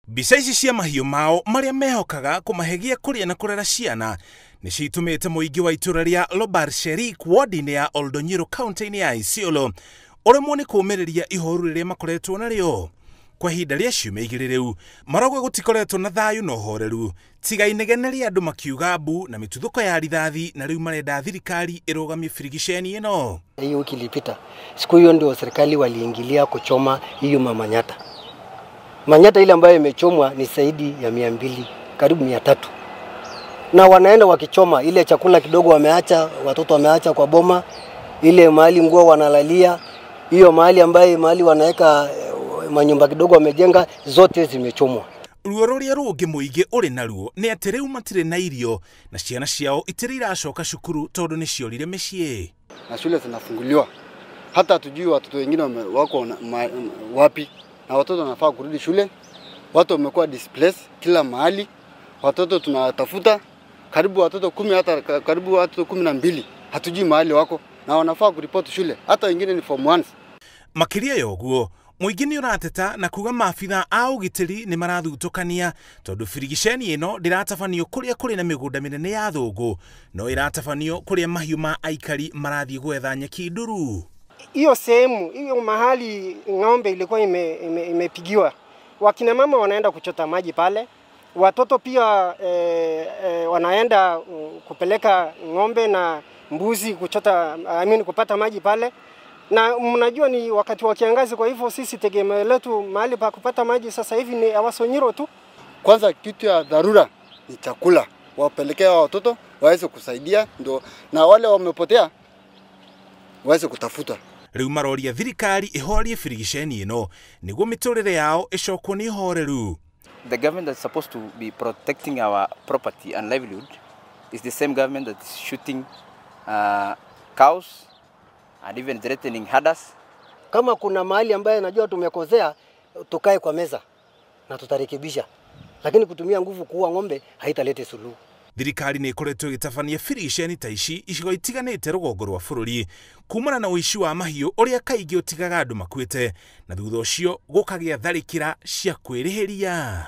Mbica ici cia mahiũ mao marĩa mehokaga kũmahe gĩa kũrĩa na kũrera ciana nĩcio itũmĩte mũingĩ wa itũra rĩa Lobarsherik ward-inĩ ya Oldonyiro kaunti-inĩ ya Isiolo ũremwo nĩ kũũmĩrĩria ihoru rĩrĩa makoretwo narĩo. Kwa ihinda rĩa ciumia igĩrĩ rĩu marauga gũtikoretwo na thayũ na ũhoreru tiga inegene rĩa andũ makiuga mbu na mĩtuthũko ya rithathi, na rĩu marenda thirikari ĩrũgamie birigiceni ĩno. Hiyo wiki ilipita, siku hiyo ndio serikali waliingilia kuchoma hiyo mamanyata. Manyata ile ambayo imechomwa ni zaidi ya 200, karibu 300. Na wanaenda wakichoma ile chakula kidogo wameacha, watoto wameacha kwa boma, ile mahali nguo wanalalia, hiyo mahali ambaye mahali wanaweka manyumba kidogo wamejenga, zote zimechomwa. Ruo rũrĩa rũngĩ mũingĩ ũrĩ naruo nĩ atĩ rĩu matirĩ na irio na ciana ciao itirĩ iracoka cukuru tondũ nĩ ciorire mĩciĩ. Na shule zinafunguliwa, hata hatujui watoto wengine wako wapi, na watoto wanafaa kurudi shule. Watu wamekuwa displaced kila mahali, watoto tunawatafuta karibu watoto 10, hata karibu watoto 12 hatujui mahali wako, na wanafaa kuripoti shule, hata wengine ni form 1. Makĩria ya ũguo mũingĩ nĩ ũrateta na kuga maabitha a ũgitĩri nĩ marathutũkania tondũ birigiceni ĩno ndĩratabanio kũrĩa kũrĩ na mĩgũnda mĩnene ya thũngũ, no ĩratabanio kũrĩa mahiũ ma aikari marathiĩ gwetha nyeki nduru. Hiyo sehemu hiyo mahali ng'ombe ilikuwa imepigiwa, wakina mama wanaenda kuchota maji pale, watoto pia wanaenda kupeleka ng'ombe na mbuzi kuchota, kupata maji pale. Na mnajua ni wakati wa kiangazi, kwa hivyo sisi tegemeo letu mahali pa kupata maji sasa hivi ni Awasonyiro tu. Kwanza kitu ya dharura ni chakula, wapelekea watoto waweze kusaidia, ndo na wale wamepotea waweze kutafuta. Rĩu maroria thirikari ĩhorie birigiceni ĩno nĩguo mĩtũrĩre yao ĩcokwo nĩ ihoreru. The government that's supposed to be protecting our property and livelihood is the same government that's shooting cows and even threatening herders. Kama kuna mahali ambaye najua tumekosea, tukae kwa meza na tutarekebisha, lakini kutumia nguvu kuua ng'ombe haitalete suluhu. Thirikari nĩ ĩkoretwo ĩgĩtabania birigiceni ta ici icigo itiganĩte rũgongo rwa bũrũri kumana na ũici wa mahiũ ũrĩa kaingĩ ũtigaga andũ makuĩte, na thutha ũcio gũkagĩa tharĩkĩra cia kwĩrĩhĩria.